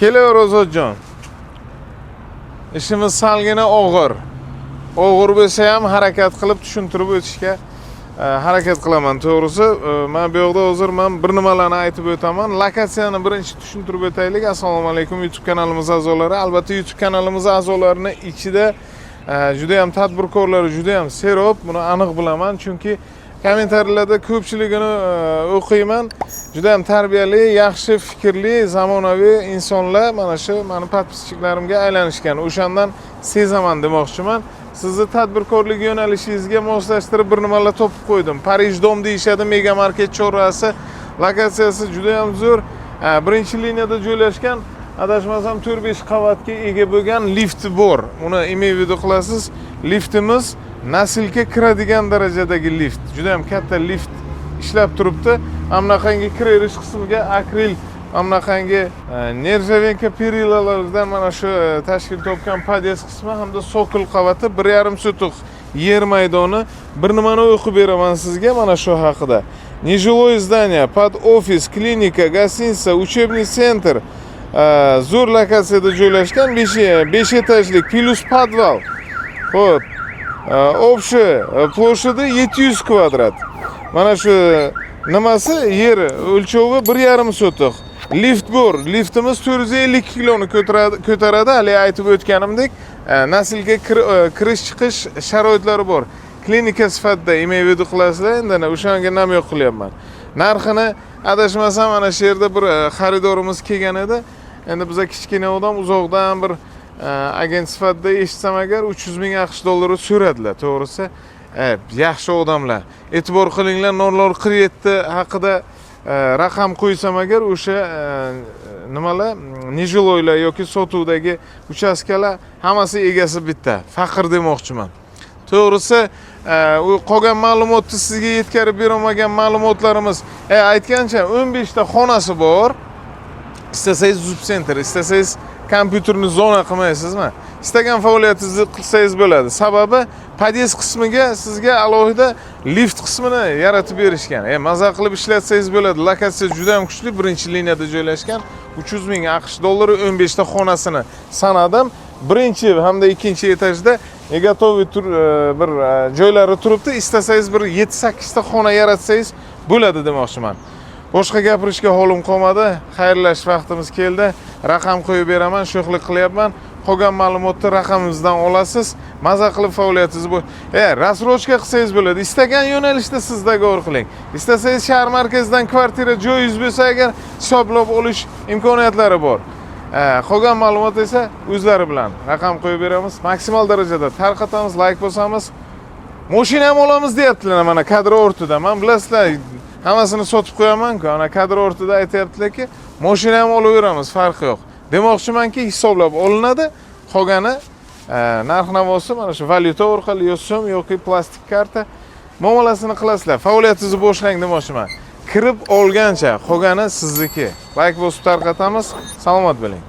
Kelaver, Ozodjon. Ishimiz salgina og'ir. Og'ir bo'lsa ham, harakat qilib tushuntirib o'tishga harakat qilaman. To'g'risi, man bu yoqda hozir man bir nimalarni aytib o'taman. Lokatsiyani birinchi tushuntirib o'taylik. Assalomu alaykum, YouTube kanalimiz a'zolari. Albatta, YouTube kanalimiz a'zolarini ichida juda ham tadbirkorlar juda ham serob, buni aniq bilaman, chunki kommentariyalarda ko'pchiligini o'qiyman. Juda ham tarbiyali, yaxshi fikrli, zamonaviy insonlar mana shu mani подписчиklarimga aylanishgan. O'shandan sezaman demoqchiman. Sizni tadbirkorlik yo'nalishingizga moslashtirib bir nimalar topib qo'ydim. Parij Dom deyishadi, Mega Market chorrahasi, lokatsiyasi juda ham zo'r. Birinchi liniyada joylashgan, adashmasam, 4-5 qavatga ega bo'lgan lifti bor. Uni имей в виду qilasiz. Liftimiz носилка kiradigan darajadagi lift. Juda ham katta lift ishlab turibdi. Mana bunaqangi kiraverish qismiga akril, mana bunaqangi нержавейка перила lardan mana shu tashkil topgan podyezd qismi hamda sokol qavati, 1,5 sotix yer maydoni. Bir nimani o'qib beraman sizga mana shu haqida. Нежилое здание под офис, клиника, гостиница, учебный центр. Zo'r lokatsiyada joylashgan, 5 etajlik плюс podval. Xo'p, общий площади 700 kvadrat. Mana shu nimasi, yer o'lchovi 1,5 sotix. Lift bor. Liftimiz 450 kiloni ko'taradi. Hali aytib o'tganimdek, носилка kirish chiqish sharoitlari bor. Klinika sifatida имей в виду qilasizlar, endi o'shanga намёк qilyapman. Narxini, adashmasam, mana shu yerda bir xaridorimiz kelgan edi. Endi biza kichkina odam, uzoqdan bir agent sifatida eshitsam agar, 300 ming AQSh dollari so'radilar, to'g'risi. Yaxshi odamlar. E'tibor qilinglar, 0047 haqida raqam qo'ysam agar, o'sha nimalar, нежилой lar yoki sotuvdagi uchastkalar hammasi egasi bitta. Faqir demoqchiman. To'g'risi, u qolgan ma'lumotni sizga yetkazib berolmagan ma'lumotlarimiz, aytgancha, 15 ta xonasi bor. Istasangiz зуб центр, istasangiz kompyuterni zona qilmaysizmi? Istagan faoliyatingizni qilsangiz bo'ladi. Sababi podyezd qismiga sizga alohida lift qismini yaratib berishgan. Maza qilib ishlatsangiz bo'ladi. Lokatsiya juda ham kuchli, birinchi liniyada joylashgan. 300 ming AQSh dollari, 15 ta xonasini sanadim. Birinchi hamda ikkinchi etajda готовый bir joylari turibdi. Istasangiz, bir 7-8 ta xona yaratsangiz bo'ladi demoqchiman. Boshqa gapirishga holim qolmadi. Xayrlashish vaqtimiz keldi. Raqam qo'yib beraman, sho'xlik qilyapman. Qolgan ma'lumotni raqamimizdan olasiz. Maza qilib faoliyatingizni bu рассрочка qilsangiz bo'ladi. Istagan yo'nalishda siz договор qiling. Istasangiz, shahar markazidan kvartira joyingiz bo'lsa agar, hisoblab olish imkoniyatlari bor. Qolgan ma'lumot esa o'zlari bilan. Raqam qo'yib beramiz. Maksimal darajada tarqatamiz, layk bosamiz. Mashina ham olamiz deyaptilar mana kadr ortida. Man, bilasizlar, hammasini sotib qo'yaman-ku. Ana kadr ortida aytyaptilarki, mashina ham olaveramiz, farqi yo'q. Demoqchimanki, hisoblab olinadi. Qolgani narx-navosi mana shu valyuta orqali yo so'm yoki plastik karta muomalasini qilasizlar. Faoliyatingizni boshlang demoqchiman. Kirib olgancha, qolgani sizniki. Layk bosib tarqatamiz. Salomat bo'ling.